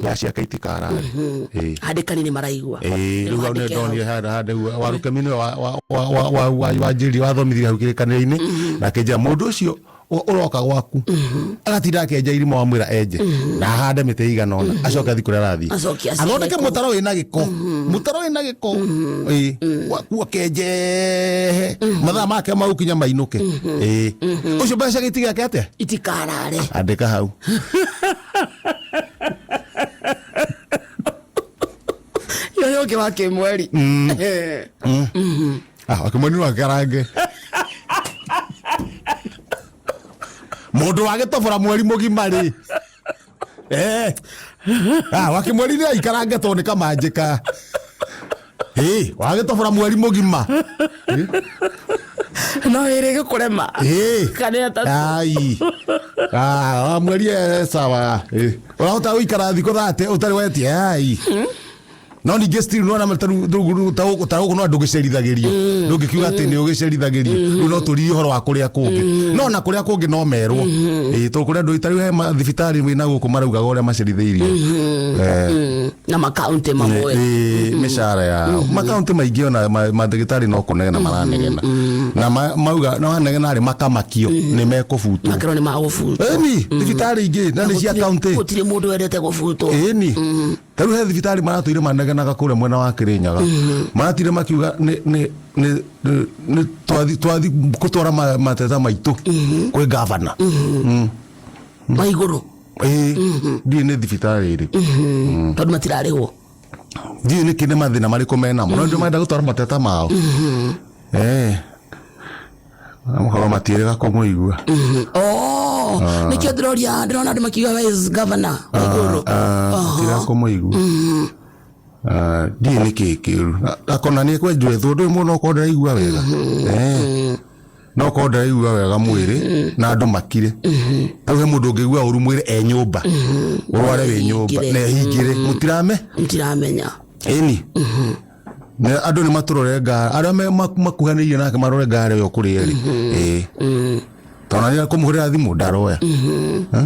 Mbeca ciake itikarare. Ĩĩ. Andĩkani nĩ maraigua. Ĩĩ, rĩu hau Andĩke hau. nĩndonire handũ handũ warũkemi nĩwe wanjĩrire wathomithirie hau kĩrĩkanĩro-inĩ na akĩnjĩra mũndũ ũcio ũroka gwaku agatinda akĩenja irima wamwĩra enje na ahande mĩtĩ ĩigana ũna acoke athiĩ kũrĩa arathiĩ. Acoke acehe Athondeke kũu. mũtaro wĩna gĩko, mũtaro wĩna gĩko. Ĩĩ, gwaku akenje mathaa make ma gũkinya mainũke. Ĩĩ, ũcio mbeca gĩti gĩake atĩa? Itikarare. Andĩka hau. Yoyo ũngĩ wa kĩmweri. Ah, wakĩmweri no akarange mũndũ wagĩtobora mweri mũgima rĩ. Eh. Ah, wakĩmweri nĩ aikarange tondũ nĩ kamanjĩka. Ĩ, wagĩtobora mweri mũgima. No ĩrĩ gĩkũrema. Ĩ. Kana ĩtatũ. Ai. Ah, wa mweri e sawa. Ĩ. Ũrahota gũikara thikũ 30 ũtarĩ wetia. Ai. No ningĩ still nĩwona ta rĩu- rĩu- rĩu ta gũkũ ta gũkũ no ndũgĩcerithagĩrio, ndũngĩkiuga atĩ nĩ ũgĩcerithagĩrio. Rĩu no tũririe ũhoro wa kũrĩa kũngĩ, no na kũrĩa kũngĩ no merwo. Ĩ, tondũ kũrĩa andũ ta rĩu he mathibitarĩ wĩna gũkũ maraugaga ũrĩa macerithĩirio. Eh, Na makaunti mamwe. Ĩ, mĩcara yao makaunti maingĩ ona mandagĩtarĩ no kũnegena maranegena na mauga no anegena rĩ makamakio nĩ mekũbutwo. Makerwo nĩ magũbutwo. Ĩni, thibitarĩ ingĩ na nĩ cia kaunti. Gũtirĩ mũndũ wendete gũbutwo. Ĩni, ta rĩu he thibitarĩ maratũire manegenaga kũrĩa mwena wa Kĩrĩnyaga, maratire makiuga nĩ nĩ nĩ nĩ- nĩ twathi twathi gũtwara mateta maitũ kwĩ gavana. Ma igũrũ. Ĩĩ, ndiũĩ nĩ thibitarĩ ĩrĩkũ. Tondũ matirarĩhwo. Ndiũĩ nĩkĩ, nĩ mathĩna marĩkũ menamo, no ndio marenda gũtwara mateta mao. Eh, makorwo matiĩrĩga kũmũigua. Oh, nĩkĩo ndĩroria, ndĩrona andũ makiuga, "Where is governor wa igũrũ?" Matira kũmũigua. Ah, ndiũĩ nĩkĩ kĩũru. Akona nĩ ekwenjwo ethwo ndũĩ mũno okorwo ndĩraigua wega. Eh. No korwo ndĩraigua wega mwĩrĩ na andũ makire. Rĩu he mũndũ ũngĩigua ũru mwĩrĩ e nyũmba, ũrware wĩ nyũmba Ehingĩre. na ehingĩre mũtirame. Mtiramenya. Ĩni. Na andũ nĩ matũrore ngara, arĩa makuhanĩrĩirie nake marore ngara ĩyo kũrĩa ĩrĩ. Ĩĩ. Tondũ nĩ kũmũhũrĩra thimũ ndaroya. Eh?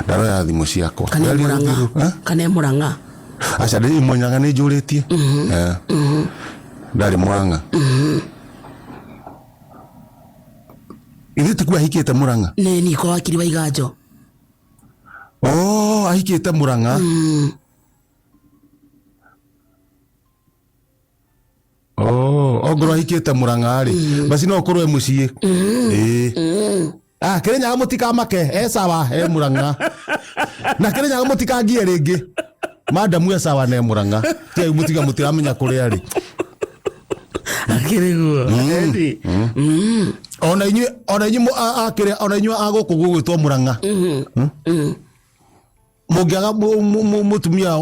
Ndaroya thimũ ciakwa. Kana e Ndaria Mũrang'a. rũthiru, eh? Kana e Mũrang'a. Aca, ndĩ Mũrang'a, nĩ njũrĩtie. Eh. Ndarĩ Mũrang'a. Ithuĩ tikuo ahikĩte Mũrang'a. Nĩ niko wakiri wa Iganjo. Oh, ahikĩte Mũrang'a. Oh, ongorwo ahikĩte Mũrang'a rĩ, basi no ũkorwo e mũciĩ. Ĩĩ. Ah, Kĩrĩnyaga mũtikamake, e sawa, e Mũrang'a. Na Kĩrĩnyaga mũtikangie rĩngĩ. Madamu e sawa na e Mũrang'a. Tigai mũtiga mũtiramenya kũrĩa arĩ. Akĩrĩ guo. Ona inyuĩ, ona inyuĩ akĩrĩa, ona inyuĩ a gũkũ gũgwĩtwo Mũrang'a. Mũngĩaga mũtumia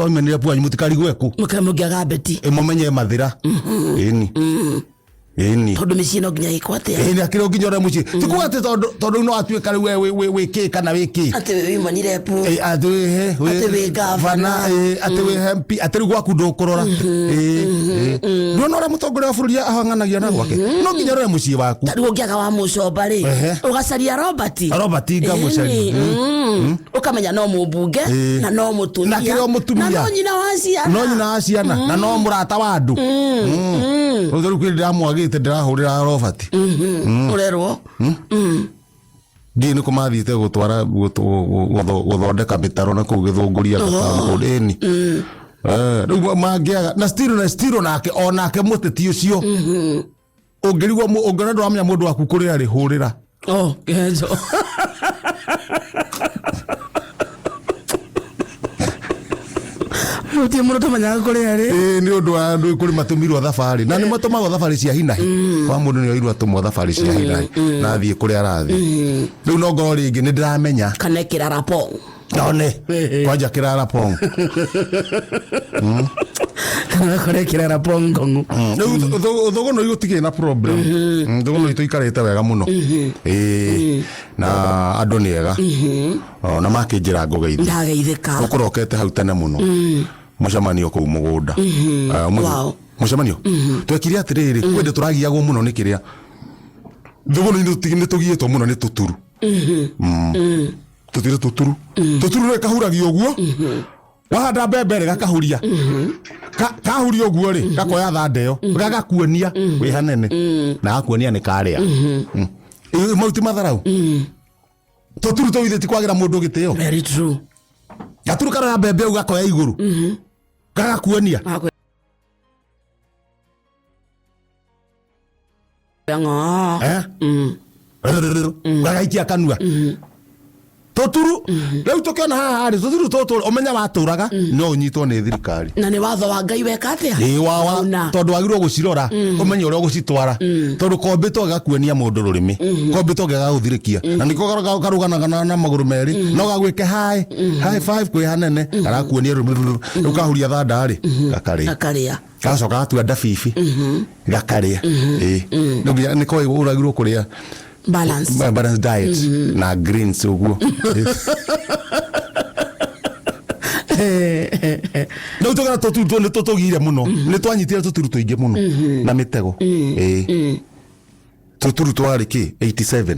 oimanire pwanyu mũtikarigwe kũ. Mũngĩaga beti. Ĩ, mũmenye mathĩra. Ĩni. Ĩni. Tondũ mĩciĩ no nginya ĩkwo atĩa? Ĩni, akĩrĩ o nginya ũrĩa mũciĩ. Ti kuga atĩ tondũ no atuĩka rĩu we wĩ kĩ kana wĩ kĩ. Atĩ wĩ women rep. Ĩ, atĩ wĩ he, Atĩ wĩ gavana. Ĩ, atĩ wĩ MP, atĩ rĩu gwaku ndũkũrora. Ĩ, ĩ. Nduona ũrĩa mũtongoria wa bũrũri ahang'anagia na gwake. No nginya ũrore mũciĩ waku. Ta rĩu ũngĩaga wa mũcomba rĩ, Ehe. ũgacaria Robert. Robert ngamũcaria. Ĩni, Ũkamenya no mũmbunge Ĩ. na no mũtumia. Na kĩrĩ o mũtumia. Na no nyina wa ciana. No nyina wa ciana na no mũrata wa andũ. Rĩu rĩu kwĩ ndĩramwagĩte ndĩrahũrĩra Robert. Ũrerwo. Ndiũĩ nĩkũ mathiĩte gũtwara gũthondeka mĩtaro na kũu Gĩthũngũria kũu ĩni. Eh, rĩu mangĩaga na still na still nake onake mũteti ũcio ũngĩrigwo ũngĩona ndũramenya mũndũ waku kũrĩa rĩ, hũrĩra. Oh, Kenzo. Gũtirĩ mũndũ ũtamenyaga kũrĩa rĩ. Ĩĩ, nĩ ũndũ wa andũ kũrĩ matũmirwo thabarĩ na nĩ matũmagwo thabarĩ cia hinahi kwa mũndũ nĩ oirwo atũmwo thabarĩ cia hinahi na athiĩ kũrĩa arathiĩ. Rĩu no ngorwo rĩngĩ nĩ ndĩramenya. Kana ĩkĩra rapong. None kwanja kĩrara pong. Kana gakora ĩkĩra rapong ngong'u. Rĩu thũgũnũ gũtigĩ na problem. Thũgũnũ tũikarĩte wega mũno. Ĩĩ, na andũ nĩ ega. O, na makĩnjĩra ngũgeithie. Ndageithĩka. Ũkũrokete hau tene mũno mũcemanio kũu mũgũnda. Ah, Wow. Mũcemanio twekire atĩrĩrĩ, kwĩ ndĩ tũragiagwo mũno nĩ kĩrĩa thũgũnũ-inĩ, nĩ tũgiĩtwo mũno nĩ tũturu. Tutire tuturu tuturu rĩ kahuragia ũguo wahanda mbembe rĩ gakahuria. Kahuria ũguo rĩ gakoya thanda ĩyo gagakuonia wĩ hanene na gakuonia nĩ karĩa. Mau ti matharau tũturu tũu ithe ti kwagĩra mũndũ gĩtĩo. Very true. Gaturu karoya mbembe ũguo gakoya igũrũ gagakuonia. Ng'o. Eh? Gagaikia kanua tũturu rĩu tũkĩona haha rĩ tũturu tũtũ ũmenya watũraga no ũnyitwo nĩ thirikari. Na nĩ watho wa Ngai weka atĩa? Ĩ wa Wauna. Tondũ wagĩrĩirwo gũcirora ũmenye ũrĩa ũgũcitwara tondũ kombĩtwo gagakuonia mũndũ rũrĩmĩ kombĩtwo gagagũthirĩkia na nĩko karũganaga na magũrũ merĩ no gagwĩke high high five kwĩ hanene karakuonia rũrĩmĩ rĩu kahuria thanda rĩ gakarĩa. Gakarĩa. Gacoka gatua ndabibi gakarĩa. Ĩ no nginya nĩko ũragirwo kũrĩa Balance. Balanced diet na greens ũguo. Rĩu tũgera tũturu tũ nĩ tũtũgire mũno nĩ twanyitire tũturu tũingĩ mũno na mĩtego. Ĩ tũturu twarĩ kĩ 87.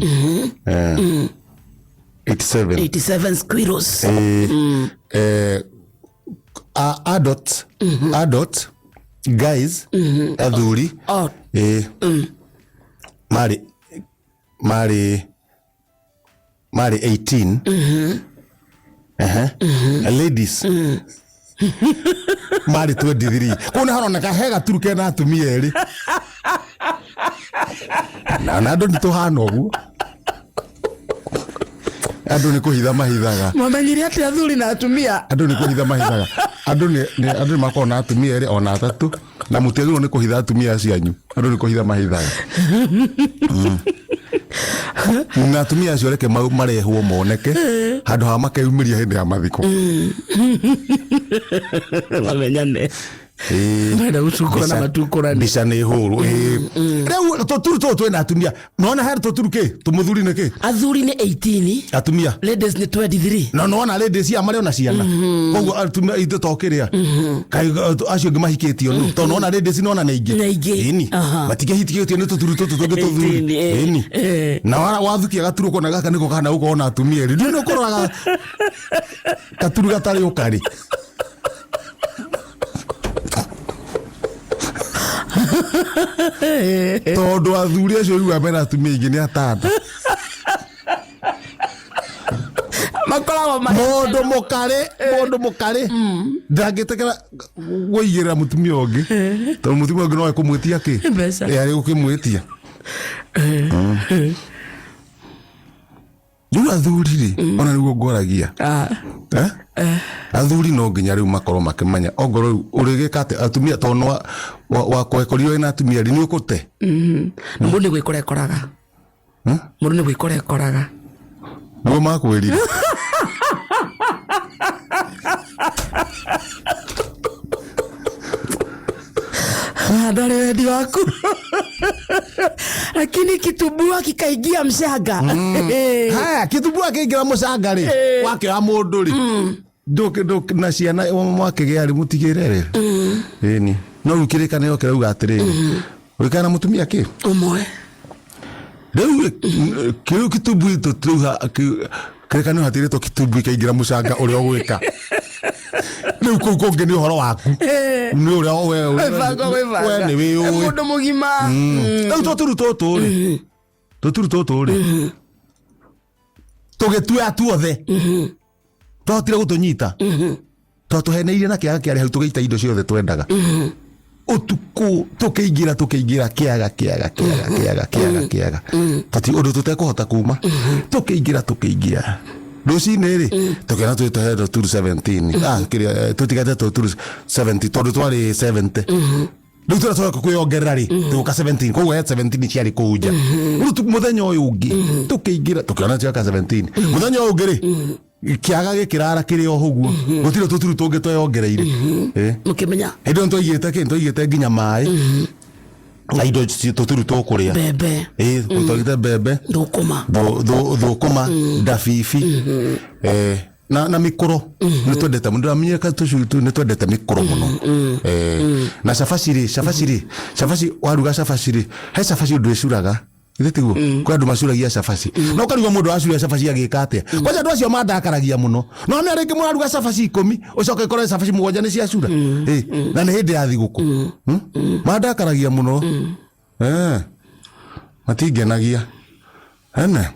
87. 87 squirrels. Eh, adult guys athuri. Oh. Marĩ 18. Ladies marĩ 23. Kũu nĩ haroneka he gaturu kena atumia erĩ na andũ nĩ tũhana ũguo andũ nĩ kũhitha mahithaga. Mwamenyire atĩ athuri na atumia? Andũ nĩ kũhitha mahithaga andũ nĩ makoragwo na atumia erĩ ona atatũ na mũtiagĩrĩirwo nĩ kũhitha atumia acio anyu andũ nĩ kũhitha mahithaga. Na atumia acio reke marehwo moneke handũ ha makeyumĩria hĩndĩ ya mathiko. Mamenyane. Ĩĩ. Marenda gũcukũrana matukũrane. Mbica nĩ hũrwo. Rĩu tũturu tũtũ twĩna atumia nona he tũturu kĩ tũmũthuri nĩ kĩ? Athuri nĩ 18. Atumia. Ladies nĩ 23. No nona ladies cia marĩ ona ciana koguo atumia ithuĩ to kĩrĩa kaĩ acio angĩ mahikĩtio nũ tondũ nona ladies nona nĩ aingĩ. Nĩ aingĩ. Ĩni. Matingĩhikĩtio nĩ tũturu tũtũ tũngĩ tũthuri. 18, Ĩni. Na wathukia gaturu kona gaka nĩko kahana gũkorwo na atumia erĩ ndiũ nĩ ũkoraga gaturu gatarĩ ũkarĩ. Tondũ athuri acio rĩu mena atumia aingĩ nĩ atanda. Makoragwo Mũndũ mũkarĩ ndangĩtĩkĩra kũigĩrĩra mũtumia ũngĩ tondũ mũtumia ũngĩ no ekũmwĩtia kĩ. Mbeca. Ĩ, arĩ gũkĩmwĩtia rĩu athuri rĩ ona nĩguo ngwaragia. Eh? Athuri no nginya rĩu makorwo makĩmenya ongorwo rĩu ũrĩgĩka atĩ atumia tondũ wakwekorirwo wĩna atumia rĩ nĩ ũkũte. Na mũndũ nĩ gwĩkora ekoraga. Mũndũ nĩ gwĩkora ekoraga. Nĩguo makwĩrire. Ah, ndarĩ wendi waku lakini kitumbua kikaingia mshanga. Haya kitumbua kĩingĩra mũcanga rĩ wakĩoya mũndũ rĩ na ciana mwakĩgĩa rĩ mũtigĩre rĩ ĩni no rĩu kĩrĩkanĩro kĩrauga atĩrĩrĩ ũikara na mũtumia kĩ Ũmwe. Rĩu kĩu kitumbui tũtirauga kĩrĩkanĩro hatirĩtwo kitumbui kĩaingĩra mũcanga ũrĩa ũgwĩka rĩu kũu kũngĩ nĩ ũhoro waku nĩ ũrĩa Gwĩbanga gwĩbanga. we nĩ wĩũĩ. Mũndũ mũgima. Rĩu tũturu tũtũ rĩ tũturu tũtũ rĩ tũgĩtua tuothe twahotire gũtũnyita twatũheneirie na kĩaga kĩarĩ hau tũgĩita indo ciothe twendaga ũtukũ tũkĩingĩra tũkĩingĩra kĩaga kĩaga kĩaga kĩaga kĩaga kĩaga tũti ũndũ tũtekũhota kuma tũkĩingĩra tũkĩingĩra rũcinĩ rĩ tũkĩona twĩtũhe tũturu 17 kĩrĩa, tũtigate tũturu 70 tondũ twarĩ 70 rĩu tũrĩa tũreka kwĩyongerera rĩ tũgũka 17 koguo he 17 ciarĩ kũu nja rĩu mũthenya ũyũ ũngĩ tũkĩingĩra tũkĩona tũgeka 17 mũthenya ũyũ ũngĩ rĩ kĩaga gĩkĩrara kĩrĩ o ũguo gũtirĩ tũturu tũngĩ tweyongereire. Mũkĩmenya. Hĩndĩ ĩyo nĩtwaigĩte kĩ nĩtwaigĩte nginya maĩ na indo tũturu tũkũrĩa. Mbembe. Ĩ twaigĩte mbembe. Thũkũma. Thũkũma ndabibi na mĩkũro nĩ twendete mũno ndĩramenyire tũcui tũu nĩ twendete mĩkũro mũno. Na cabaci rĩ cabaci rĩ cabaci waruga cabaci rĩ he cabaci ũndũ ĩcuraga. Githĩ tiguo kwĩ andũ macuragia cabaci na ũkarigwo mũndũ acuria cabaci agĩka atĩa kwanja andũ acio mandakaragia mũno no nĩ rĩngĩ mũraruga cabaci 10 ũcoke ũkore cabaci 7 nĩ ciacura. Na nĩ hĩndĩ ya thigũkũ. Mandakaragia mũno. Matingenagia ene.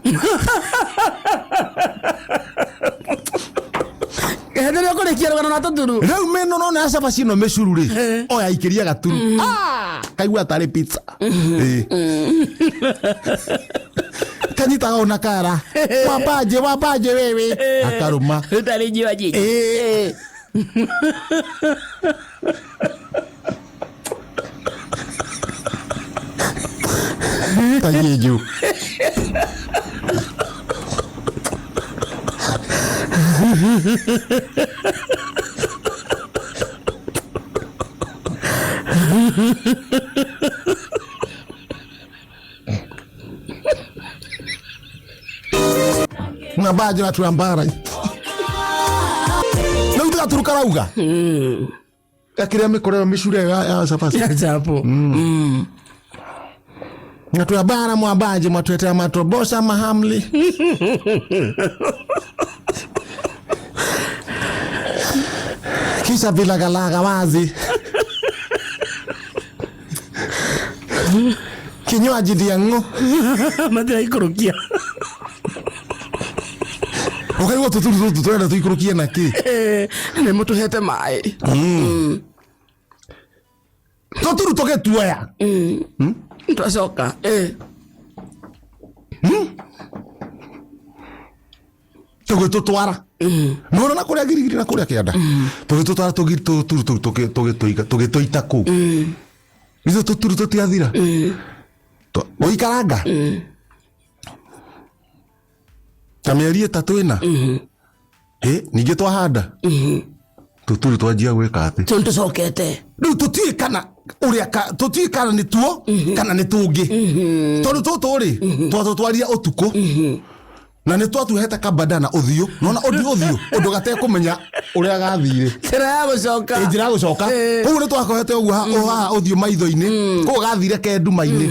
Hĩndĩ ĩrĩa ũkũrĩkia rũgano na tũturu. Rĩu mĩno nona ya cabaci ĩno mĩcuru rĩ, oya ikĩria gaturu. Kaigua tarĩ pizza. Kanyitaga ona kara. Wambaje wambaje wewe. Akarũma. Ũtarĩ njiwa jiji. Tajiju. Mwabaje watu ambara. Na utaka turukarauga. Gakiria mikorero micure ya cabaci. Ya chapo. Watu wa bara mwambaje mwatuletea matobosa mahamli. Kisha vilagalaga wazi. Kinywaji ndiang'o. Matiraikũrũkia. Ũkaigua tũturu tũtũ tũrenda tũikũrũkie na kĩ? Nĩ mũtũhete maĩ. Tũturu tũgĩtuoya. Twacoka. Tũgĩtũtwara. Nĩwona na kũrĩa girigiri na kũrĩa kĩanda. Tũgĩtũtwara tũturu tũgĩtũita kũu. Ithuĩ tũturu tũtiathira. Gũikaranga. Ta mĩeri 3 ĩna. Ningĩ twahanda. Tũturu twanjia gwĩka atĩ. Tũ nĩtũcokete. Rĩu tũtiũĩ kana ũrĩa tũtiũĩ kana nĩ tuo kana nĩ tũngĩ. Tondũ tũtũ rĩ, twatũtwarire ũtukũ. Na nĩ twatuhete kabandana ũthiũ. Nĩwona ũthiũ, ũndũ gatekũmenya ũrĩa gathire. Njĩra ya gũcoka. Njĩra ya gũcoka. Koguo nĩ twakohete ũguo haha ũthiũ maitho-inĩ. Koguo gathire ke nduma-inĩ.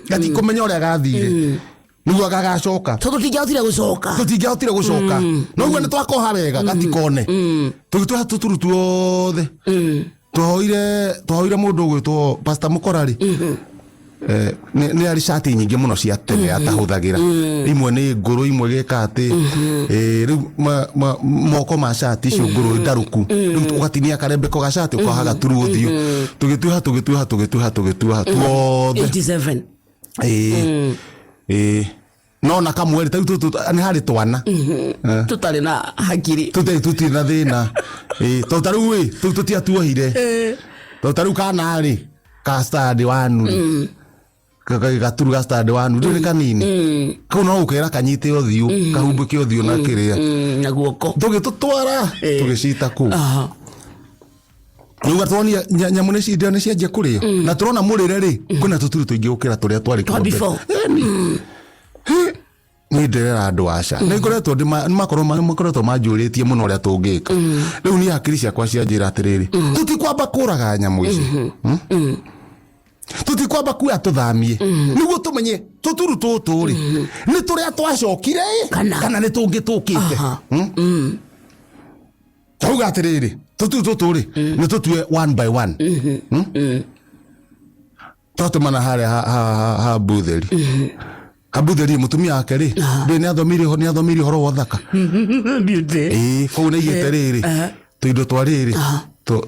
Gatikũmenya ũrĩa gathire. Nĩguo gagacoka. Tondũ tũtingĩahotire gũcoka. Tũtingĩahotire gũcoka. Noguo nĩ twakoha wega gatikone. Tũgĩtwara tũturu tuothe. Twahoire mũndũ ũgwĩtwo Pastor Mũkora rĩ. Nĩ arĩ cati nyingĩ mũno cia tene atahũthagĩra. Imwe nĩ ngũrũ, imwe gĩka atĩ. Rĩu moko ma cati icio ngũrũ ndarũku. Rĩu ũgatinia karembeko ga cati ũkoha gaturu ũthiũ. Tũgĩtuha, tũgĩtuha, tũgĩtuha, tũgĩtuha tuothe. 87. No na kamwe rĩ, ta rĩu nĩ harĩ twana. Tũtarĩ na hakiri. Tũtarĩ, tũtirĩ na thĩna. Tondũ ta rĩu ĩ, tũu tũtiatuohire. Tondũ ta rĩu kana rĩ, ka stand wanu rĩ. Gaturu ga stand wanu, rĩu nĩ kanini. Kau no ũkera kanyite ũthiũ, kahumbũke ũthiũ na kĩrĩa. Na guoko. Tũgĩtũtwara, tũgĩcita kũu. Rĩu gatuonia nyamũ nĩ nĩ cianjia kũrĩo. Na tũrona mũrĩre rĩ, kwĩna tũturu tũingĩ gũkĩra tũrĩa twarĩ Twa kũu mbere. before. Niĩ ndĩrera andũ aca. Nĩ ngoretwo ndĩ nĩ makorwo makoretwo manjũrĩtie mũno ũrĩa tũngĩka. Rĩu niĩ hakiri ciakwa cianjĩra atĩrĩrĩ, tũtikwamba kũraga nyamũ ici. Tũtikwamba kuoya tũthamie. Nĩguo tũmenye tũturu tũtũ rĩ, nĩ tũrĩa twacokire ĩ, Kana. kana nĩ tũngĩ tũkĩte. Tauga atĩrĩrĩ, tũturu tũtũ rĩ, nĩ tũtue one by one. Twatũmana harĩa ha Butheri. Ha Butheri mũtumia wake rĩ, ndũĩ nĩ athomeire ũhoro wa ũthaka. Beauty. Kũu nĩ aigĩte rĩrĩ, tũindo twa rĩrĩ, twa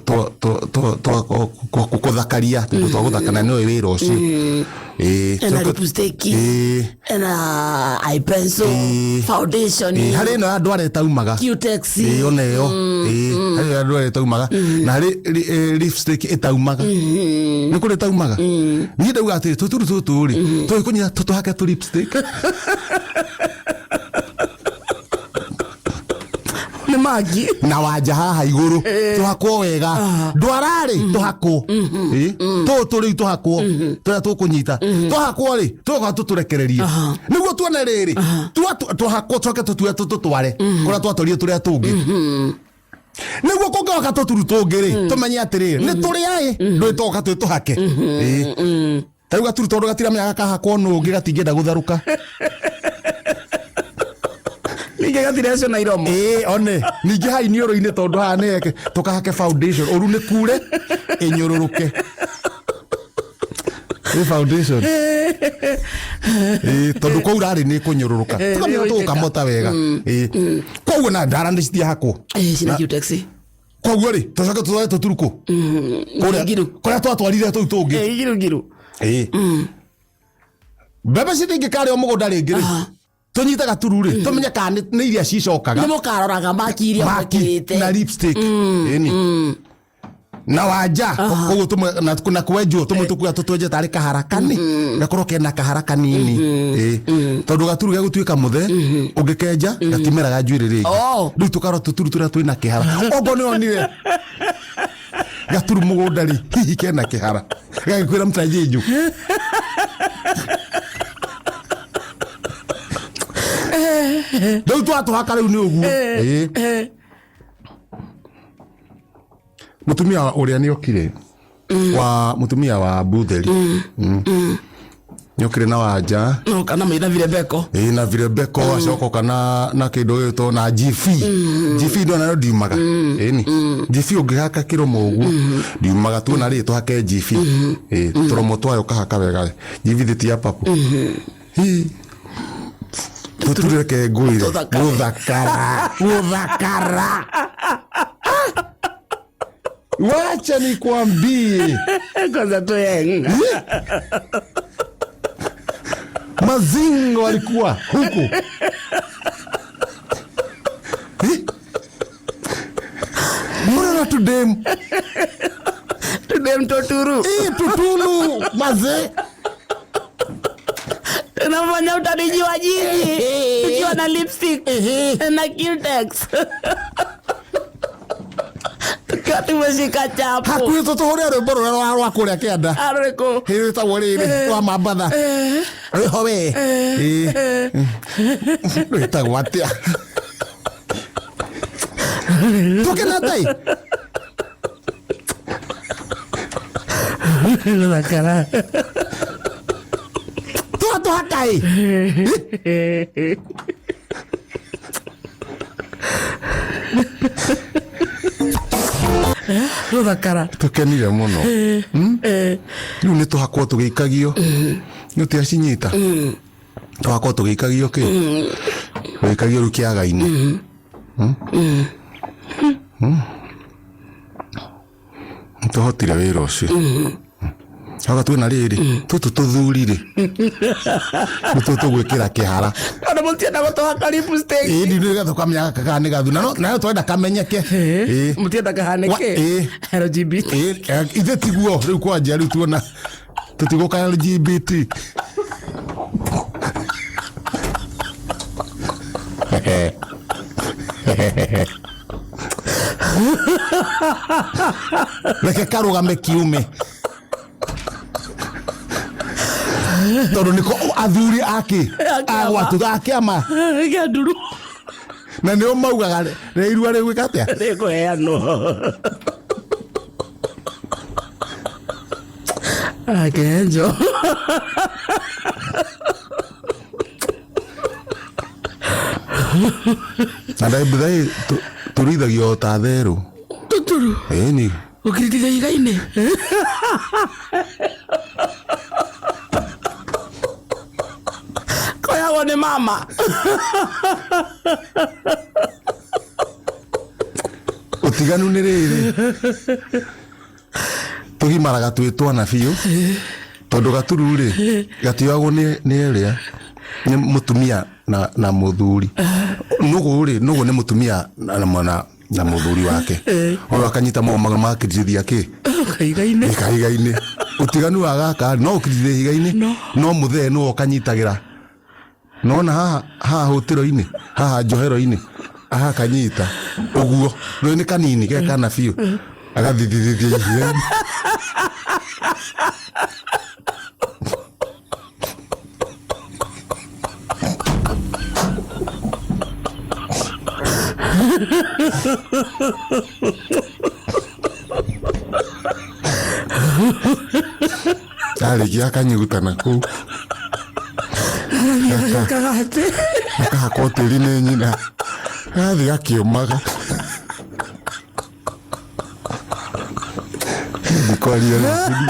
kũthakaria, tũindo twa gũthakana nĩwe wĩra ũcio. Ena lipstick. Ena eye pencil, foundation. Harĩ ĩno ya andũ arĩa ĩtaumaga. Cutex. Ona ĩyo. Harĩ ya andũ arĩa ĩtaumaga. Na harĩ lipstick ĩtaumaga. Nĩ kũrĩ ĩtaumaga? Niĩ ndauga atĩrĩ, tũturu tũtũ rĩ, tũgĩkũnyita tũtũhake tũ lipstick. Nĩ magi. Na wanja haha igũrũ, tũhakwo wega. Ndwara rĩ, tũhakwo. Tũtũ rĩu tũhakwo, tũrĩa tũkũnyita. Tũhakwo rĩ, tũgoka tũtũrekererie. Nĩguo tuone rĩrĩ, tũhakwo tũcoke tũtue tũtware kũrĩa twatwarire tũrĩa tũngĩ. Nĩguo kũngĩoka tũturu tũngĩ rĩ, tũmenye atĩrĩrĩ, nĩ tũrĩa ĩ, ndũĩ tũgoka twĩ tũhake. Ta rĩu gaturu tondũ gatiramenya gakahakwo nũngĩ gatingĩenda gũtharũka. Ningĩ gatireco na iromo. Ĩĩ, one ningĩ ha iniũrũ-inĩ tondũ haha nĩ tũkahake foundation ũru nĩ kure ĩnyũrũrũke nĩ foundation. Ĩĩ, tondũ kwaura rĩ nĩ kũnyũrũrũka. Ĩĩ, tũkamenya nĩ tũgũkamota wega. Ĩĩ, koguo na ndara nĩ citiahakwo. Eh, cina cutex. Koguo rĩ tũcoke tũtware tũturu kũ kũrĩa Ngiru. kũrĩa twatwarire tũu tũngĩ. Eh, ngiru ngiru. Ĩĩ, mbembe citingĩkarĩo mũgũnda rĩngĩ rĩ, tũnyite gaturu rĩ, tũmenye kana nĩ iria cicokaga. Nĩ mũkaroraga maki iria Maki mwĩkĩrĩte. na lipstick. Ĩni na wanja koguo tũmwe na kwenjwo tũmwe tũkuga tũtwenje tarĩ kahara kani gakorwo kena kahara kanini. Ĩĩ, tondũ gaturu gegũtuĩka mũthe ũngĩkenja gatimeraga njuĩrĩ rĩngĩ. Oh. Rĩu tũkarora tũturu tũrĩa twĩna kĩhara okorwo nĩ onire gaturu mũgũnda rĩ, hihi kena kĩhara gagĩkwĩra mtanjinju. Rĩu twatũhaka rĩu nĩ ũguo. Ĩĩ. Eh, Mutumia ũrĩa nĩ okire wa mutumia wa butheri nĩ okire na wanja. No kana maitha vile beko. Ĩĩ, na virebeko acoka oka na kĩndũ gĩgwĩtwo na GF. GF ndo nayo ndiumaga. Ĩni GF ũngĩhaka kĩromo ũguo ndiumaga. Tuona rĩ tũhake GF. Ĩĩ, tũromo twayo ũkahaka wega. GF thĩ ti ya papo. Hii. Tũtureke ngwĩre. Tũthakare. Gũthakara gũthakara. Wacha nikwambie. Kwanza tuyenga. Mazingo alikuwa huku. Eh? Mbona na tudem? Tudem toturu. Eh, tutulu maze. Tunafanya utaliji wa jiji tukiwa na lipstick na cutex. Tukiwa tumeshika chapo. Hakuhĩ tũtũhũre rwĩmbo rũrĩa rwa kũrĩa kĩanda. Arĩkũ? Rwĩtagwo rĩrĩ rwa mambatha. Rwĩho we. Ĩĩ. Rwĩtagwo atĩa? Tũkenete ĩ? Gũthakara. Tũgatũhaka ĩ? Gũthakara. Tũkenire mũno. Eh, Rĩu nĩ tũhakwo tũgĩikagio. Nĩ ũtiacinyita. Tũhakwo tũgĩikagio kĩ? Tũgĩikagio rĩu kĩaga-inĩ. Nĩ tũhotire wĩra ũcio. Hoka twĩna rĩrĩ tũtũ tũthuri rĩ nĩtũ tũgwĩkĩra kĩhara. Tondũ mũtienda gũtũhaka lipstick. Ĩĩ, nĩ getha ũkamenya gaka kana nĩ gathu na nayo twenda kamenyeke. Ĩĩ. Mũtienda kahane Wa- kĩ? ĩĩ. LGBT. Ĩĩ, ithuĩ tiguo rĩu kwanjia rĩu tuona tũtigũka LGBT. Reke karũgame kiume tondũ nĩko athuri akĩ Akĩama. agwatũ akĩama. Kĩa nduru. Na nĩo maugaga rĩ irua rĩgwĩka atĩa. Rĩkũheanwo. Akenjo. Na ndaibuthaĩ tũrĩithagio ta therũ. Tuturu. Ĩni. Ũkĩritithia ihiga-inĩ. Koyagwo nĩ mama. Ũtiganu nĩ rĩrĩ tũgimaraga twĩ twana biũ tondũ gaturu rĩ gatioyagwo nĩ ĩrĩa nĩ mũtumia na mũthuri. Nũgũ rĩ, nũgũ nĩ mũtumia na mũthuri wake ũyũ akanyita moko magakĩrithia kĩ. Kahiga-inĩ. Kahiga-inĩ. Ũtiganu wa gaka no ũkirithie ihiga-inĩ. No. No mũthee nĩwe ũkanyitagĩra nona haha haha hũtĩro-inĩ haha njohero-inĩ haha akanyita ũguo rĩu nĩ kanini ge kana biũ agathithithithia ihiga-inĩ. Karĩkia akanyuguta na kũu. Gekaga atĩ Gakahakwo tĩri nĩ nyina. Gathiĩ gakĩũmaga. Ndikwaria rĩngĩ.